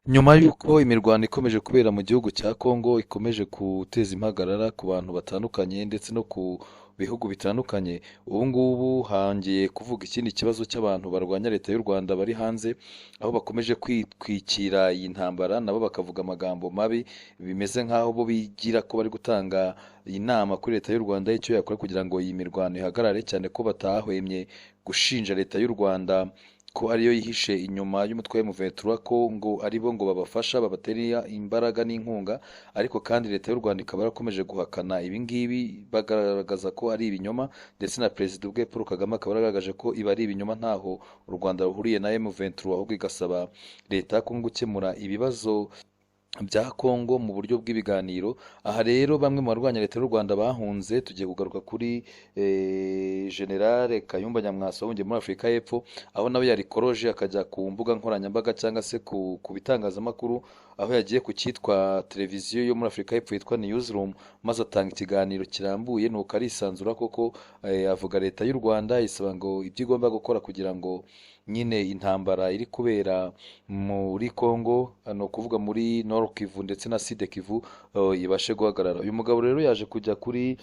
Nyuma y'uko imirwano ikomeje kubera mu gihugu cya Congo ikomeje guteza impagarara ku bantu batandukanye ndetse no ku bihugu bitandukanye, ubu ngubu hongeye kuvuka ikindi kibazo cy'abantu barwanya leta y'u Rwanda bari hanze, aho bakomeje kwitwikira iyi ntambara nabo bakavuga amagambo mabi, bimeze nk'aho bo bigira ko bari gutanga inama kuri leta y'u Rwanda y'icyo yakora kugira ngo iyi mirwano ihagarare, cyane ko batahwemye gushinja leta y'u Rwanda ko ariyo yihishe inyuma y'umutwe wa M23, ko ngo aribo ngo babafasha, babatera imbaraga n'inkunga. Ariko kandi leta y'u Rwanda ikaba yarakomeje guhakana ibi ngibi, bagaragaza ko ari ibinyoma, ndetse na perezida ubwe Paul Kagame akaba yaragaragaje ko ibi ari ibinyoma, ntaho u Rwanda ruhuriye na M23, ahubwo igasaba leta ya Congo gukemura ibibazo bya Congo mu buryo bw'ibiganiro. Aha rero bamwe mu barwanya leta y'u Rwanda bahunze, tugiye kugaruka kuri General Kayumba Nyamwasa wahungiye muri Afurika y'Epfo, aho nawe yarikoroje akajya ku mbuga nkoranyambaga cyangwa se ku bitangazamakuru, aho yagiye ku cyitwa televiziyo yo muri Afurika y'Epfo yitwa Newsroom, maze atanga ikiganiro kirambuye, nuko arisanzura koko, avuga leta y'u Rwanda, isaba ngo ibyo igomba gukora kugira ngo nyine intambara iri kubera muri Congo, ni ukuvuga muri Nord Kivu ndetse na Sud Kivu, ibashe guhagarara. Uyu mugabo rero yaje kujya kuri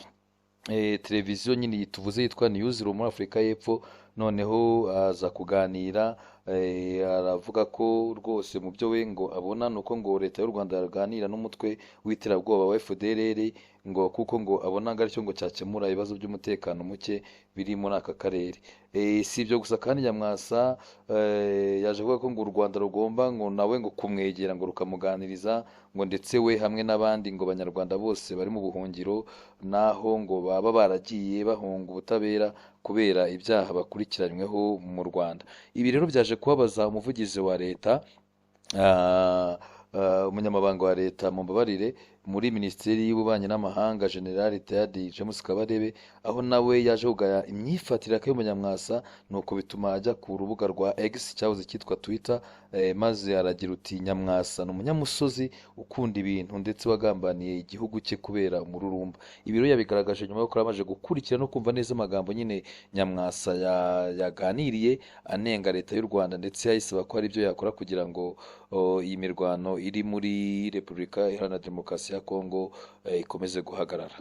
televiziyo nyine tuvuze yitwa Newsroom muri Afurika y'Epfo, noneho aza kuganira, aravuga ko rwose mu byo we ngo abona ni uko ngo leta y'u Rwanda yaganira n'umutwe w'iterabwoba wa FDLR, ngo kuko ngo abona ngo aricyo ngo cyakemura ibibazo by'umutekano muke biri muri aka karere. Si ibyo gusa kandi, Nyamwasa yaje avuga ko ngo u Rwanda rugomba ngo nawe ngo kumwegera, ngo rukamuganiriza, ngo ndetse we hamwe n'abandi ngo banyarwanda bose bari mu buhungiro, naho ngo baba baragiye bahunga ubutabera kubera ibyaha bakurikiranyweho mu Rwanda. Ibi rero byaje kubabaza umuvugizi wa leta, umunyamabanga wa leta, mumbabarire, muri minisiteri y'ububanyi n'amahanga, General Retired James Kabarebe, aho nawe yaje kugaya imyifatire ya Kayumba Nyamwasa, nuko bituma ajya ku rubuga rwa X cyahoze cyitwa Twitter, maze aragira uti: "Nyamwasa ni umunyamusozi ukunda ibintu ndetse wagambaniye igihugu cye kubera umururumba." Ibi rero yabigaragaje nyuma y'uko yamaze gukurikira no kumva neza amagambo nyine Nyamwasa yaganiriye anenga leta y'u Rwanda, ndetse ayisaba ko hari ibyo yakora kugira ngo iyi mirwano iri muri Repubulika Iharanira Demokarasi ya Kongo ikomeze guhagarara.